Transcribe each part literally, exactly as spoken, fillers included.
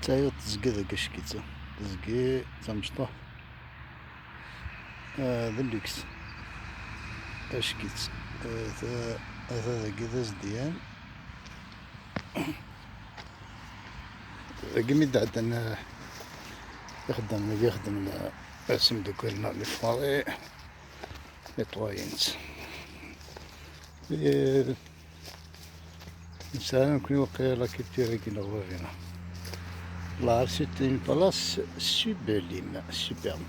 Tayeḍ tezgi deg ackit. Tezgi d tamecṭuḥt. Ah, d luks. Ackit. Ah, ta-, ata dagi d azedyan. Dagi mi d-ɛeddan, ah, ixeddamen-agi xeddmen, ah, asemdukkal neɣ les forêts, nettoyen-tt. Eh, Nesɛa nekkni waqila la culture-agi neɣ wabina. Là, c'est une place sublime, superbe.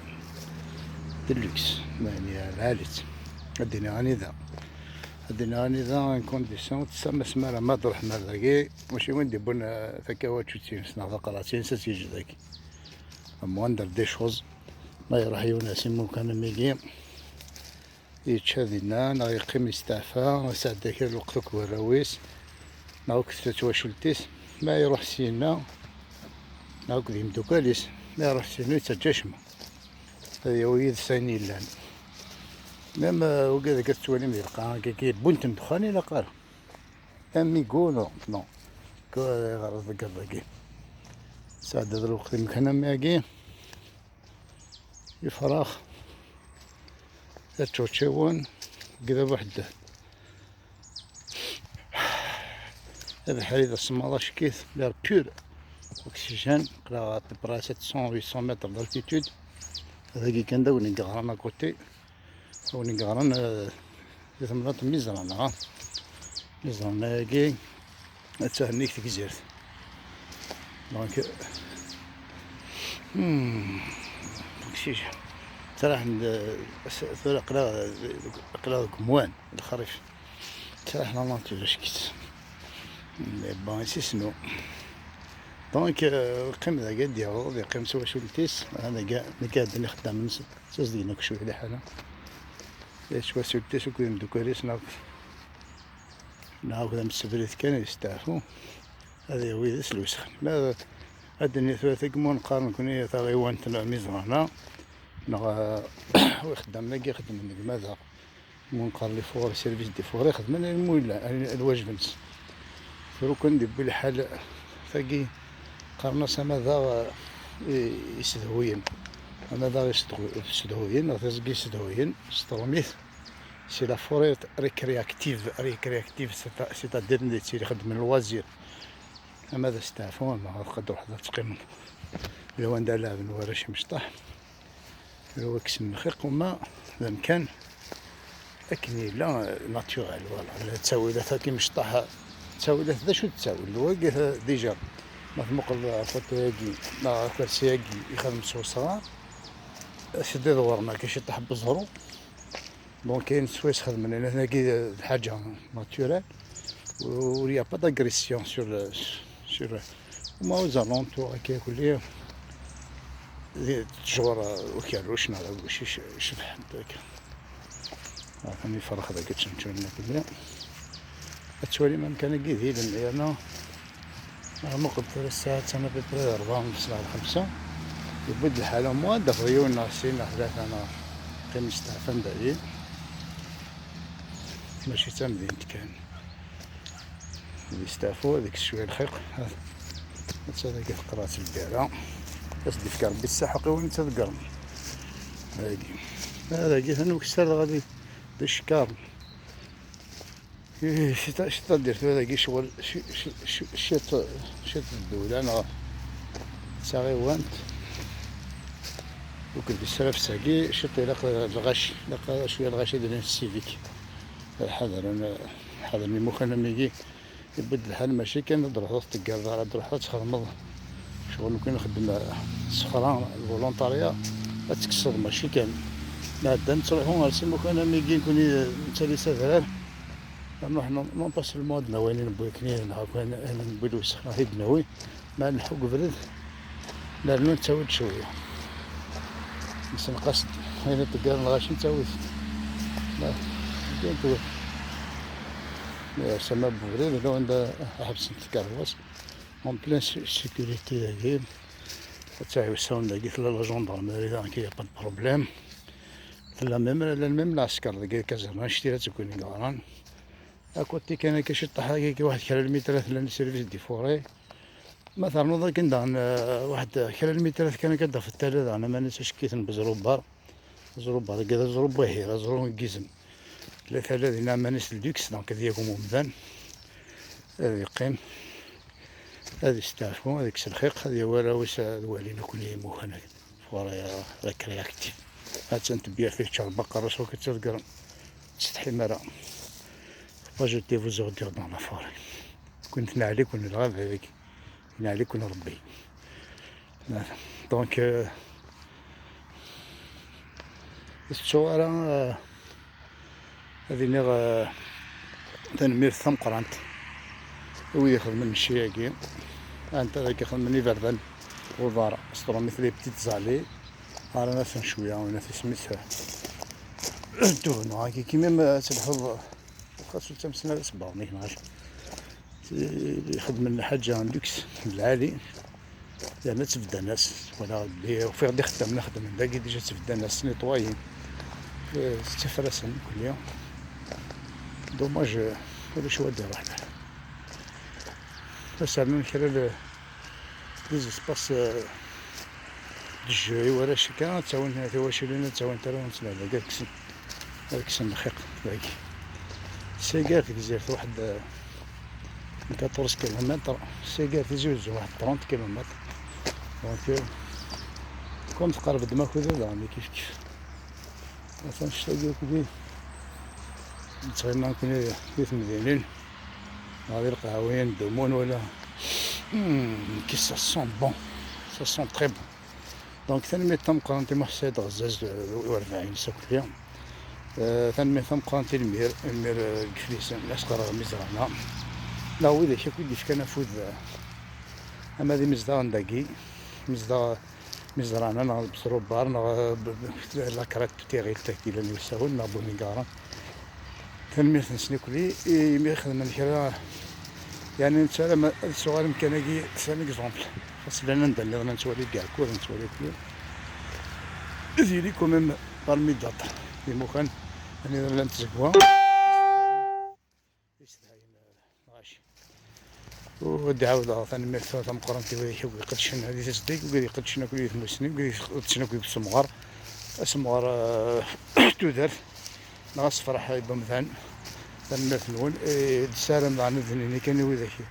De luxe, meɛna lɛali-tt. Ad d-iniɣ anida. Ad d-iniɣ anida, en condition, tessamas mi ara ma d-ruḥem ar dagi, mačči win d-iwwin, eh, takawačut-ines neɣ taqerɛet-ines ad tt-yeǧǧ dagi. Am wanda des choses, ma iruḥ yiwen ar imukan am wigi, yečča dinna, neɣ yeqqim yesteɛfa, yesɛedda kra n lweqt akked warraw-is, neɣ akked twacult-is. Ma iruḥ syenna, neɣ akked yimeddukal-is, ma iruḥ syenna, ur yettaǧǧa acemma. Ad yawi yid-s ayen yellan. Même, euh, wigad akka tettwalim di lqaɛa, akka, akka, wwin-ten ddexxan, ilaq ara. Amigo, non, non. Ɣer dagi. Sɛeddaḍ lweqt imkan am wagi. Ifrax. Aččučiwen. Gida buḥedda. Abeḥri d asemmaḍ acek-it, l'air pur. Oxygène, aql-aɣ à peu près sept cents, huit cents mètres d'altitude. Dagi kan d awen i yeɣran à côté. Win i yeɣran, eh, di temnaḍt n Mizrana, ha? Mizrana-agi, ad tahennik tegzirt. Donc, hmm, donc si, ttraḥen-d, eh, s-, tura aql-aɣ, aql-aɣ deg umwan, lexrif. Ttraḥen la nature, ackit. Mais bon, isisnu. Donc, eh, qqim dagi ad d-yaweḍ, yeqqim s twacult-is, ha, dagi, dagi ɛeddan ixeddamen s-, Ttazedgen akk cwiya liḥala. Yettwasultis akked imeddukal-is neɣ, neɣ akked amsebrid kan yesteɛfu. Ad yawi yid-s lwesxen. Ma ad d-nini tura tagi ma neqqar nekni taɣiwant n Mizrana, neɣ, eh, ixeddamen-agi xeddmen deg Madaɣ. Ma neqqar les forêts, service des forêts, xedmen ayen umi yella, ayen, lwajeb-nsen. Tura kan d-yewwi lḥal, tagi qqaren-as amadaɣ, eh, i-, isedhuyen. Amadaɣ isedhu-, isedhuyen, neɣ tiẓgi isedhuyen, s trumit. C'est la forêt récréative. Récréative, c'est-, c'est-à-dire, d-yettili xeddmen loisir. Ama d asteɛfu, ama ad tqedruḥ ad teqqimeḍ. Lawan da leɛben warrac imecṭaḥ. Tura wa kksen lxiq, uma d amkan akken yella, eh, naturel, voilà. La ttawilat akk imecṭaḥ, ttawilat d acu d ttawil? Wagi, eh, déjà, ma tmuqleḍ afaṭu-agi, neɣ akersi-agi, ixdem s wesɣar, ad t-id-iḍewren akka ciṭṭaḥ n weẓru. Donc, ayen swayes xedmen, llan-agi d lḥaǧa naturelle. Ur, il y a pas d'agression sur le, sur, mais aux alentours, akka, kulli, di ttjur, ukerruc neɣ d agucic cebḥent akka. Atan ifrax dagi ttneččun kulli. Ad twalim amkan-agi d ilem, yerna Muqel tura ssaɛa attan à peu près rebɛa u nefs neɣ xemsa. Yewwi-d lḥal, au moins ad d-tafeḍ yiwen neɣ sin neɣ tlata neɣ qqim steɛfan dayi. Mačči d tamdint kan. Ad isteɛfu, ad ikkes cwiya lxiq. Ad, ad tadagi teqreɛ-tt lgara. Ad s-d-ifk Rebbi ṣṣaḥa i win yettḍeggren. Dagi. Dagi, atan ukessar dɣa d, d icekkaṛen. Ih, c'est-à-, c'est-à-dire tura dagi ccɣel ci-, ci-, ci-, ciṭ, ciṭ n ddewla neɣ d taɣiwant. Akked di srafes-agi, ciṭ ilaq lɣaci, ilaq cwiya lɣaci ad ilin civique. Ad ḥadren, ḥadren imukan am wigi. Yewwi-d lḥal mačči kan ad d-truḥeḍ ad teggareḍ ara, ad d-truḥeḍ ad txedmeḍ. Ccɣel nekkni nxeddem s ssexra, volontariat, ad tekkseḍ mačči kan. Nɛedda nettruḥu ar s imukan am wigi nekkni nettali s adrar. Nruḥ non, non pas seulement ad d-nawi ayen i newwi akken, neɣ akk ayen, ayen i newwi lewsex neɣ i d-nawi. Ma nleḥḥu deg ubrid, nernu nettawi-d cwiya. Nessenqas-d ayen i d-teggaren lɣaci nettawi-t. Ma, deg ubrid. Sama n ubrid, yella wanda ḥebsent tkerwas. En pleine sé-, sécurité dagi. Ad tawi usawen dagi, tella la gendarmerie, donc il y a pas de problème. Tella même, llan même lɛesker dagi, kazerna, annect-a i d-tewwin igeɣran. À côté kan akka ciṭṭaḥ, akka waḥed kra lmitrat, llan service des forêts. Ma ternuḍ akken daɣen, eh, waḥed kra n lmitrat kan akka d-tafeḍ tala daɣen aman-is acek-iten beẓrubar. Aẓrubar-agi d aẓru n wahir, aẓru n yizem. Tella tala dinna aman-is n luxe, donc ad yagem umdan, ad yeqqim, ad yesteɛfu, ad yekkes lxiq, ad yawi arraw-is ad walin akk imukan-agi. Foire récréative. Attan tebyirt i yečča Rebbi aqerru-s ur k-ttḍeggren. Ur ttsetḥim ara. Faut pas jeter vos ordures dans la forêt. Kun tneɛli-kun lɣaba dagi. Yenɛel-iken Rebbi. Donc, euh, ur tettuɣ ara, euh, ad iniɣ, euh, tanemmirt tameqqrant i wid ixedmen cci-agi. Anta dagi ixedmen iberdan uḍar, s trumit les petites allées, ara naten cwiya, win tismit, euh, tugna, agi, kimim, euh, ad telḥuḍ, xas ur ttamsen ara sebbaɣen-ik, nɣac. Ixeddmen lḥaǧa n luxe, n lɛali, yerna ttbeddan-as. Wala belli ufiɣ-d ixeddamen xeddmen dagi, déjà ttbeddan-as, netwayin, eh, ttafrasen, kulli. Dommage, eh, ulac wa d-iruḥen. Ad s-rnun kra n, des espaces, eh, d jeu i warrac akka, ad ttawin tiwaculin, ad ttawin arraw-nsen dagi, ad kksen, ad kksen lxiq dagi. Seg ar tegzirt waḥed, eh, n quatorze kilomètres, seg ar Tizi Uzzu waḥed trente kilomètres. Donc, euh, comme tqerreb-d Makuda daɣen kif kif. Atan cctagi akk di nettɣima nekkni di temdinin, neɣ di lqehwiyin n Dumun wala. Hmm, qui ça sent bon, ça sent très bon. Donc, tanemmirt tameqqrant i Muḥ Saɛid Ɣezzaz, eh, u rebɛin Sakli. Eh, tanemmirt tameqqrant i lmir, lmir, eh, deg Iflisen, Asqar Mizrana. Neɣ widak akk i d-yefkan afud, eh, ama d imezdaɣen dagi, imezdaɣ Mizrana, neɣ Besrubar, neɣ, eh, b-, b-, la Craque, tiɣilt-agi yellan i usawen, neɣ Bumigaran. Tanemmirt-nsen akk-, i, imi xedmen kra, yeɛni nettarem ad tuɣal amkan-agi, c'est un exemple. Xas llan anda nniḍen ad nettwali deg Ɛekkud, ad nettwali akk-, ad yili quand même parmi d'autres, d imukan, anida llant tzegwa. Isedhayen, eh, lɣaci. U ad d-ɛawdeɣ tanemmirt tameqqrant i widak akk iqeddcen di tezdeg, wid iqeddcen akk di tmusni, wid iqeddcen akk deg usemɣer. Asemɣer, eh, tudert, neɣ asefreḥ i wemdan. Tanemmirt-nwen. Eh, d-ssaram daɣen ad d-nini kan i widak ur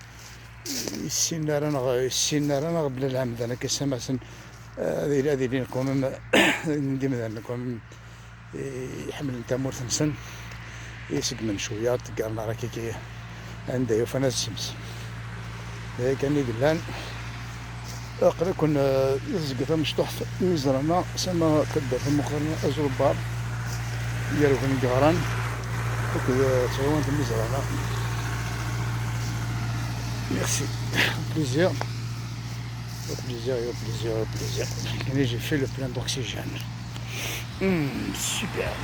ssinen ara neɣ ur ssinen ara neɣ bla lɛemda akka samasen, eh, ad il-, ad ilin quand même d imdanen quand même iḥemmlen tamurt-nsen, iseggmen cwiya, ṭeggaren ara kiki anda yufan ad ssems. D aya kan i yellan. Aql-iken, eh, di teẓgi tamecṭuḥt n Mizrana, sama taddart tamuqrant Aẓrubar, gar Bumigaran akked, eh, tɣiwant n Mizrana. Merci. Au plaisir. Au plaisir, au plaisir, au plaisir. Et j'ai fait le plein d'oxygène. Hmm, super.